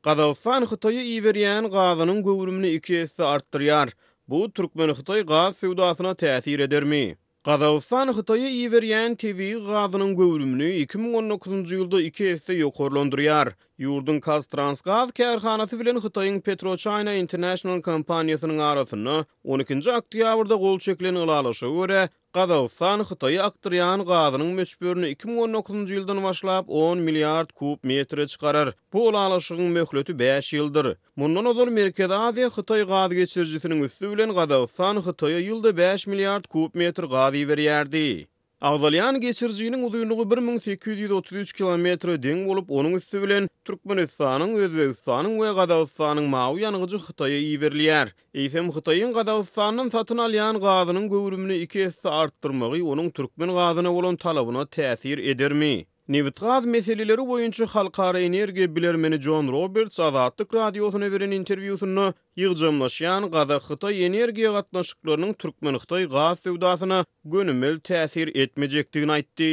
Gazagystan Hytaýa iberýän gazynyň göwrümini iki esse artdyrýar. Bu türkmen-hytaý gaz söwdasyna täsir edermi? Gazagystan Hytaýa iberýän tebigy gazynyň göwrümini 2019-njy ýylda iki esse ýokarlandyrýar. Ýurduň KazTransGaz kärhanasy bilen Hytaýyň PetroChina International kompaniýasynyň arasynda on ikinji oktýabrda gol çekilen ylalaşyga görä, Gazagystan Hytaýa akdyrýan gazynyň möçberini 2019-njy ýyldan başlap on milliard kub metre çykarar. Bu ylalaşygyň möhleti bäş ýyldyr. Mundan ozal Merkezi Aziýa, Hytaý gaz geçirijisiniň üsti bilen Gazagystan Hytaýa ýylda bäş milliard kub metr gaz iberýärdi. Agzalýan geçirijiniň uzynlygy 1833 kilometre deň bolup, onuň üsti bilen Türkmenistanyň, Özbegistanyň we Gazagystanyň mawy ýangyjy Hytaýa iberilýär. Eýsem, Hytaýyň Gazagystandan satyn alýan gazynyň göwrümini iki esse artdyrmagy onuň türkmen gazyna bolan talabyna täsir edermi? Nebitgaz meseleleri boýunça halkara energiýa bilermeni Jon Roberts Azatlyk Radiosyna beren interwýusynda ýygjamlaşýan gazak-hytaý energiýa gatnaşyklarynyň türkmen-hytaý gaz söwdasyna gönümel täsir etmejekdigini aýtdy.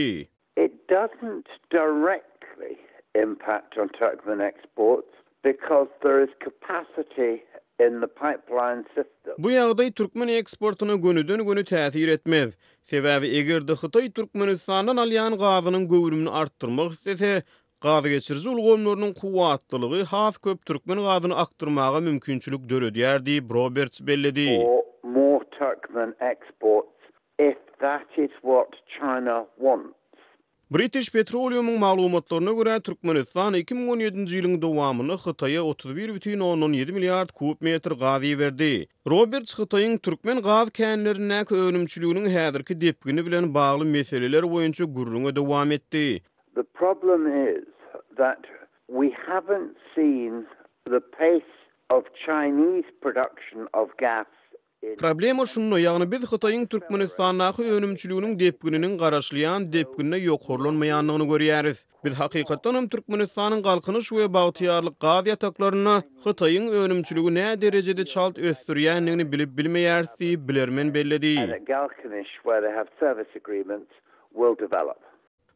It doesn't directly impact on Turkmen exports because there is capacity in the pipeline system. Bu ýagdaý türkmen eksportyna gönüden-göni täsir etmez. Sebäbi eger-de Hytaý Türkmenistandan alýan gazynyň göwrümini artdyrmak islese, gazgeçiriji ulgamlarynyň kuwwatlylygy has köp türkmen gazyny akdyrmaga mümkinçilik döredýär diýip, Roberts belledi. For more Turkmen exports if that is what China wants. British Petroleum-yň maglumatlaryna görä, Türkmenistan 2017-nji ýylyň dowamynda Hytaýa 31,7 milliard kub metr gaz iberdi. Roberts Hytaýyň türkmen gaz känlerindäki önümçiliginiň häzirki depgini bilen bagly meseleler boýunça gürrüňe dowam etdi. The problem is that we haven't seen the pace of Chinese production of gas Problema şunda, ýagny biz Hytaýyň Türkmenistandaky önümçiliginiň depgininiň garaşylýan depginde ýokarlanmaýandygyny görýäris. Biz hakykatdan hem Türkmenistanyň Galkynyş we Bagtyýarlyk gaz ýataklarynda Hytaýyň önümçiligi nä derejede çalt ösdürýändigini bilip bilmeýäris diýip, bilermen belledi.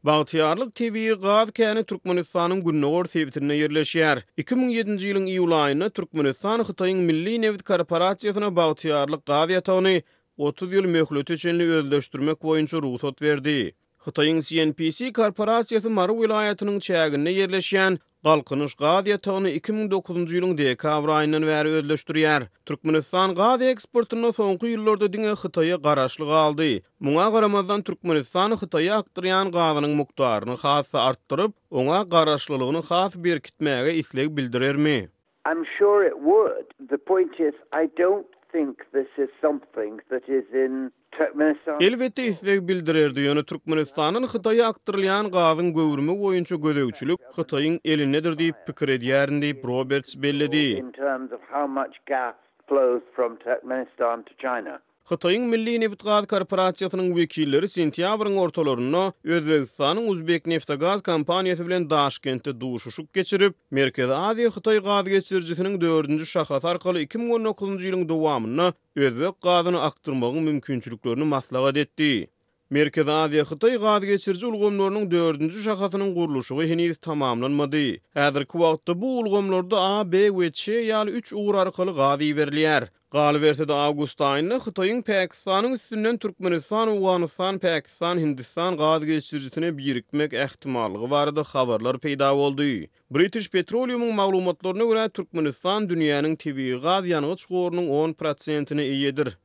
Bagtyýarlyk tebigy gaz käni Türkmenistanyň gündogar sebitinde ýerleşýär. 2007-nji ýylyň iýul aýynda Türkmenistan Hytaýyň Milli nebit korporasiýasyna Bagtyýarlyk gaz ýatagyny 30 ýyl möhlete çenli özleşdirmek boýunça rugsat berdi. Hytaýyň CNPC korporasiýasy Mary welaýatynyň çäginde ýerleşýän Galkynyş gaz ýatagyny 2009-njy ýylyň dekabr aýyndan bäri özleşdirýär. Türkmenistan gaz eksportynda soňky ýyllarda diňe Hytaýa garaşly galdy. Muňa garamazdan, Türkmenistan Hytaýa akdyrýan gazynyň mukdaryny has-da artdyryp, oňa garaşlylygyny has berkitmäge isleg bildirermi? I'm sure it would. The point is I don't think this is something that is in Turkmenistan's Elbetde isleg bildirerdi, ýöne Türkmenistandan Hytaýa akdyrylýan gazyň göwrümi boýunça gözegçilik Hytaýyň elindedir diýip pikir edýärin diýip, Roberts belledi. in terms of how much gas flows from Turkmenistan to China. Hytaýyň Milli nebitgaz korporasiýasynyň wekilleri sentýabryň ortalarynda Özbegistanyň Uzbekneftogaz kompaniýasy bilen Daşkentde duşuşyk geçirip, Merkezi Aziýa-Hytaý gaz geçirijisiniň dördünji şahasy arkaly 2019-njy ýylyň dowamynda özbek gazyny akdyrmagyň mümkinçiliklerini maslahat etdi. Merkezi Aziýa-Hytaý gaz geçiriji ulgamlarynyň dördünji şahasynyň gurluşygy heniz tamamlanmady. Häzirki wagtda bu ulgamlarda A, B we Ç ýaly üç ugur arkaly gaz iberilýär. Galyberse-de, awgust aýynda Hytaýyň Pakistanyň üstünden Türkmenistan-Owganystan-Pakistan-Hindistan gaz geçirijisine birikmek ähtimallygy barada habarlar peýda boldy. British Petroleum-yň maglumatlaryna görä, Türkmenistan dünýäniň tebigy gaz ýangyç gorunyň on prosentine eýedir.